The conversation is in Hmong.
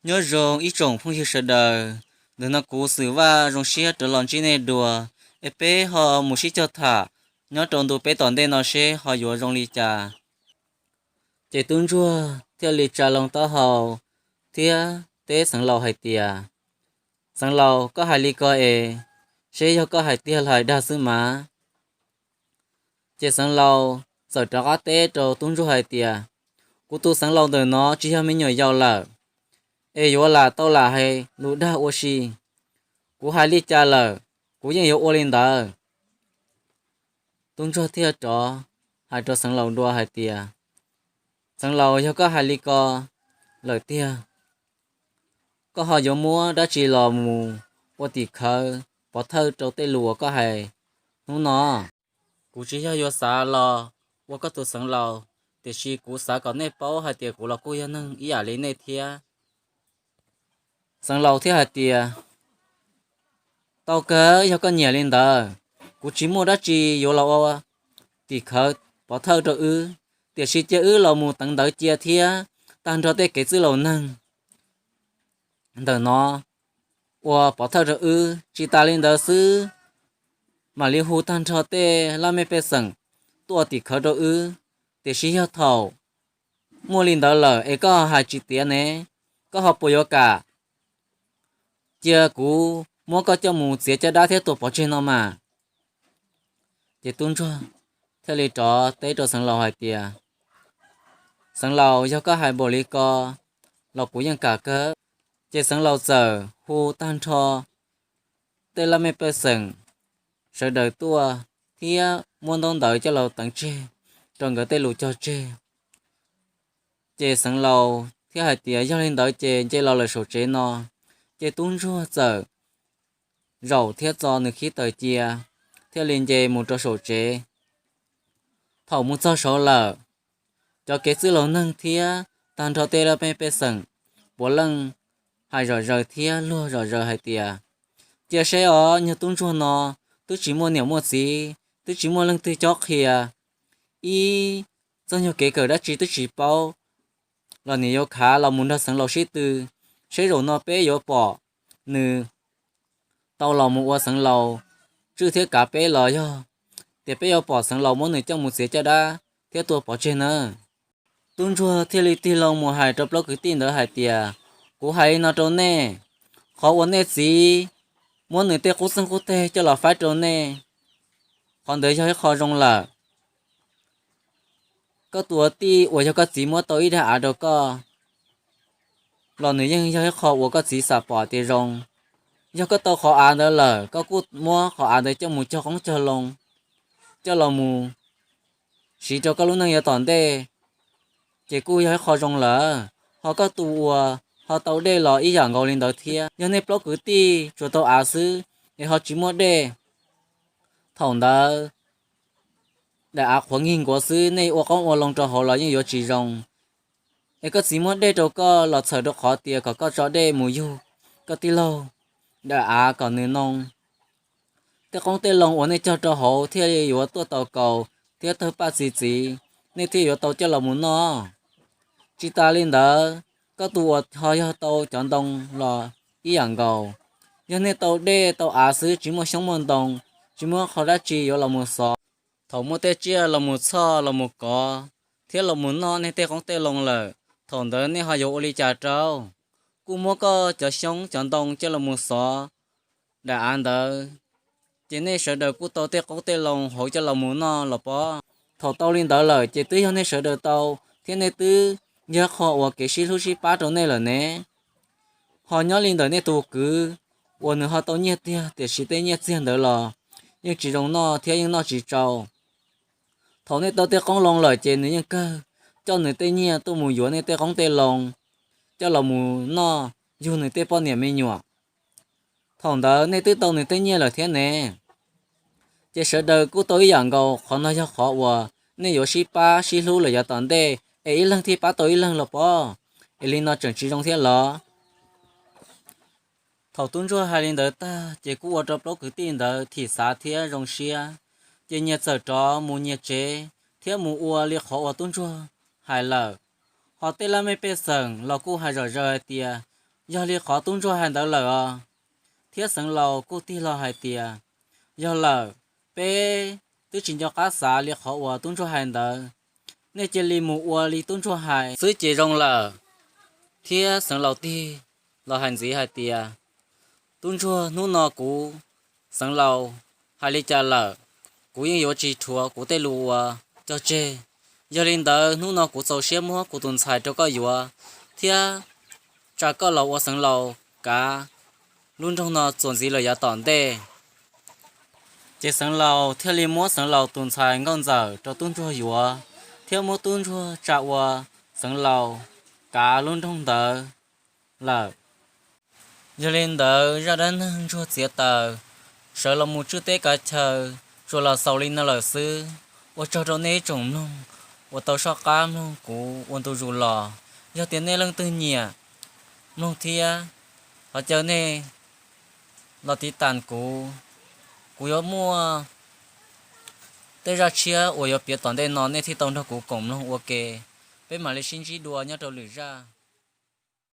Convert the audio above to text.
Nyob zoo ib tsoom phooj ywg sawv daws, ntawm no kuv Xwm Vaj zoo siab rov los ntsib nej dua, es peb ho mus sib cog tham nyob rau ntu peb tom ntej no seb ho yuav zoo li cas. Ces tub ntsuag thiaj li tsa loo taub hau thiab teb xeev laus hais tias, Xeev laus, koj hais li ko es seb yog koj hais tiag los hais dag xwb mas. Ces xeev laus txawm rov qab teb rau tub ntsuag hais tias, Kuv tus xeev laus ntawm no tsis yog me nyuam yaus lawm, es yuav lam tau lam hais lus dag ua si. Kuv hais li cas lawm, kuv yeej yuav ua li ntawd. Tub ntsuag thiaj rov hais rau xeev laus dua hais tias, Xeev laus, yog koj hais li ko lawm tiag, koj ho yuav muab dab tsi los mus ua tim khawv pov thawj rau tej lus uas koj hais hnub no? Kuv tsis yog yuav xav los ua koj tus xeev laus, tiam sis kuv xav kom nej paub hais tias kuv los kuj yog neeg ib yam li nej thiab. Xeev laus thiaj hais tias, Tau kawg, yog koj nyiam li ntawd, kuv tsis muaj dab tsi yuav los ua tim khawv pov thawj rau wb, tiam sis cia wb los mus teev ntawv cia thiab tag nrho tej kev txwj laus neeg ntawm no ua pov thawj rau wb. Tsis tas li ntawd xwb, mam li hu tag nrho tej laj mej pej xeem tuaj ua tim khawv rau wb. Tiam sis yog thaum muaj li ntawd lawm es koj hais tsis tiav ne, koj ho puas yuav kam cia kuv muab koj coj mus txiav caj dab thiab tua pov tseg no mas? Ces tub ntsuag thiaj li rov teb rau xeev laus hais tias, Xeev laus, yog koj hais npaum li ko los kuv yeej kam kawg. Ces xeev laus txawm hu tag nrho tej laj mej pej xeem sawv daws tuaj thiab muab ntaub ntawv coj los teev tseg rau nkawd tej lus cog tseg. Ces xeev laus thiaj hais tias, Yog li ntawd ces nce los lawm saum tsev no. Ces tub ntsuag txawm zaum thiab txo nws khib taws cia thiaj li nce mus rau saum tsev. Thaum mus txog saud lawm, cov kev txwj laus neeg thiab tag nrho tej laj mej pej xeem puav leej hais zom zaws thiab luag zom zaws hais tias, Cia seb os, nyuag tub ntsuag no twb tsis muaj niam muaj txiv, twb tsis muaj leej twg cob qhia, ib txoj nyuag kev kawm dab tsi twb tsis paub, los nws yuav khav los mus nrog xeev laus sib tw, seb zaum no peb yuav pom nws tau los mus ua xeev laus tswj thiab kav peb los yog tias peb yuav pom xeev laus muab nws coj mus txiav caj dab thiab tua pov tseg na. Tub ntsuag thiaj li tig loo mus hais rau plaub kwv tij ntawd hais tias, Kuv hais li no rau nej, qhov uas nej txiv muab nws tej qub txeeg qub teg coj los faib rau nej, qhov ntawd yog ib qho zoo lawm. Koj tus ua tij uas yog koj txiv muab tau ib daim av rau koj los nws yeej yog ib qho uas koj txiv xam pom tias zoo. Yog koj tau qhov av ntawd lawm, koj kuj muab qhov av ntawd coj mus cog qoob cog loo, coj los mus siv rau koj lub neej yav tom ntej, ces kuj yog ib qho zoo lawm. Ho koj tus uas ho tau dej los ib yam nkaus li ntawd thiab. Yog nej plaub kwv tij tsuas tau av xwb es ho tsis muaj dej, thaum ntawd daim av qhuav nkig nkuav xwb, nej ua qoob ua loo rau hauv los yeej yuav tsis zoo. Es koj txiv muab dej rau koj los txhawm rau qhov tias kom koj tso dej mus yug koj tij laug daim av kom nws noo. Tej qoob tej loo uas nej cog rau hauv thiaj li yuav tuaj tau kaus thiab tawg paj txi txiv, nej thiaj yuav tau coj los mus noj. Tsis tas li ntawd, koj tus uas ho yog tau cov ntoo los ib yam nkaus. Yog nej tau dej tau av xwb tsis muaj xyoob muaj ntoo, tsis muaj qhov dab tsi yuav los mus xov, thaum muaj tej tsiaj los mus txhoj los mus kov thiab los mus noj nej tej qoob tej loo lawm, thaum ntawd nej ho yuav ua li cas rau? Kuj muab koj cov xyoob cov ntoo coj los mus xov daim av ntawd, ces nej sawv daws kuj tau tej qoob tej loo hauv coj los mus noj los pob. Thaum tau li ntawd lawm ces twb yog nej sawv daws tau, thiab nej twb yog qho uas kev sib hlub sib pab rau nej lawm ne. Ho nyob li ntawm nej tus kwv uas nws ho tau nyiaj tiag tiam sis tej nyiaj txiag ntawd los yeej tsis zoo noj thiab yeej noj tsis tsau. Thaum nej tau tej qoob loo lawm ces nws yeej kawg coj nws tej nyiaj tuaj mus yuav nej tej qoob tej loo coj los mus noj yug nws tej poj niam me nyuam. Thaum ntawd nej twb tau nws tej nyiaj lawm thiab ne. Ces sawv daws kuj tau ib yam nkaus, qhov no yog qhov uas nej yuav sib pab sib hlub lawm yav tom ntej es ib leeg thiaj pab tau ib leeg los pob. Es li no tseem tsis zoo thiab los? Thaum tub ntsuag hais li ntawd tag ces kuj ua rau plaub kwv tij ntawd thim xav thiab zoo siab, ces nyias txawm rov mus nyias tsev thiab mus ua li qhov uas tub ntsuag hais lawm. Ho tej laj mej pej xeem los kuj hais zom zaws hais tias, Yog li qhov tub ntsuag hais ntawd lawm os. Thiab Xeev Laus kuj tig los hais tias, yog lawm, peb twb tsis nco qab xav li qhov uas tub ntsuag hais ntawd, nej cia li mus ua li tub ntsuag hais xwb ces zoo lawm. Thiab Xeev Laus tig los hais ntxiv hais tias, tub ntsuag, hnub no kuv Xeev Laus hais li cas lawm, kuv yeej yuav tsis rhuav kuv tej lus uas cog tseg. Yog li ntawd hnub no kuv txaus siab muab kuv tus ntxhais rau koj yuav, thiab tsa koj los ua Xeev Laus kav lub nroog no txuas ntxiv lawm yav tom ntej. Ces Xeev Laus thiaj li muab Xeev Laus tus ntxhais Nkauj Ntxawm rau tub ntsuag yuav, thiab muab tub ntsuag tsa ua Xeev Laus kav lub nroog ntawd lawm. Yog li ntawd zaj dab neeg ntsuag txiav taws sawv los mus tswj teb kav chaw tsuas los xaus li no lawm xwb. Ua tsaug rau nej ib tsoom mloog uas tau soj qab mloog kuv ua ntu zus los. Yog tias nej leej twg nyiam mloog thiab, thov caw nej los tiv tas kuv. Kuv yuav muaj tej zaj tshiab uas yuav piav tom ntej no nej thiaj tau nrog kuv koom mloog ua ke. Peb mam li sib ntsib dua nyob rau lwm zaj.